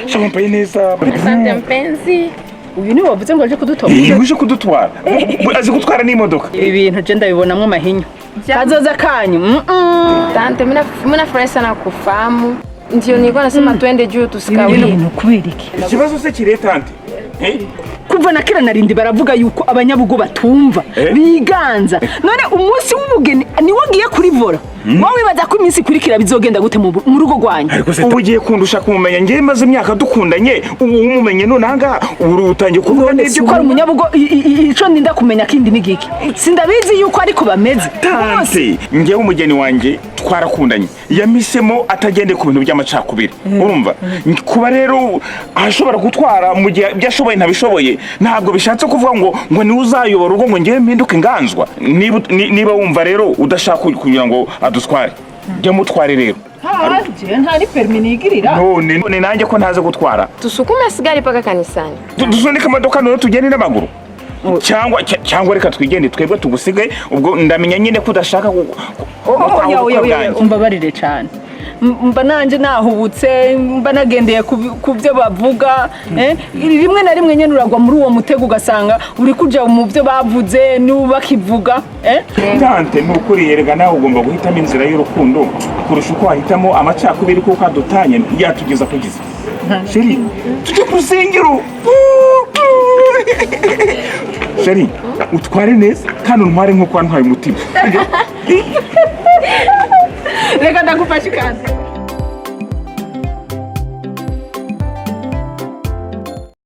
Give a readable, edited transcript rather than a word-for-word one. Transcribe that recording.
Sha, wambaye neza. Asante, mpenzi. Uyu niwe wavuze ngo aje kudutora? Eh, uje kudutwara, azi gutwara n'imodoka. Ibi bintu je ndabibonamwo amahinyu kazoza kanyu. Tante, mimi nafurahi sana kufahamu. Ndio nilikuwa nasema twende juu tusikawie. Ibintu kubera iki? Ikibazo se kiri tante? Eh? Kuva na kera narindi baravuga yuko abanyabugo batumva, biganza. None umunsi w'ubugeni niwo ngiye kurivora, wowe wibaza ko iminsi ikurikira bizogenda gute mu rugo rwanyu? Ariko se ubu ugiye kundusha kumumenya? Njyewe maze imyaka dukundanye, ubu umumenye none ahangaha, ubu utangiye kuvuga n'ibyo. Ko ari umunyabugo, ico ndinda kumenya kindi ni giki? Sindabizi yuko ariko bameze. Tante, njyewe umugeni wanjye twarakundanye, yamisemo atagendeye ku bintu by'amacakubiri. Urumva, kuba rero ashobora gutwara mu gihe ibyo ashoboye ntabishoboye, ntabwo bishatse kuvuga ngo niwe uzayobora urugo, ngo ngewe mpinduke inganzwa. Niba wumva rero udashaka kugira ngo adutware, jya mutware rero. Nta ni permis nigirira. None nanjye ko ntazi gutwara? Tusukume sigari mpaka kanisani. Dusunike imodoka none tugende n'amaguru, cyangwa reka twigende twebwe tugusige. Ubwo ndamenya nyine ko udashaka gutaha Oya, ubukwe oya, oya, bwanjye. Umbabarire cyane. Mba nanje nahubutse, mba nagendeye ku byo bavuga. Rimwe na rimwe nyene uragwa muri uwo mutego, ugasanga uri kuja mu byo bavuze n'ubu bakivuga. Tante, ni ukuri yerega nawe ugomba guhitamo inzira y'urukundo kurusha uko wahitamo amacakubiri, kuko adutanye yatugeza kugeza. Chérie, tujye ku rusengero. Chérie, utware neza kandi untware nk'uko wantwaye umutima. Reka ndagufashe ikaze.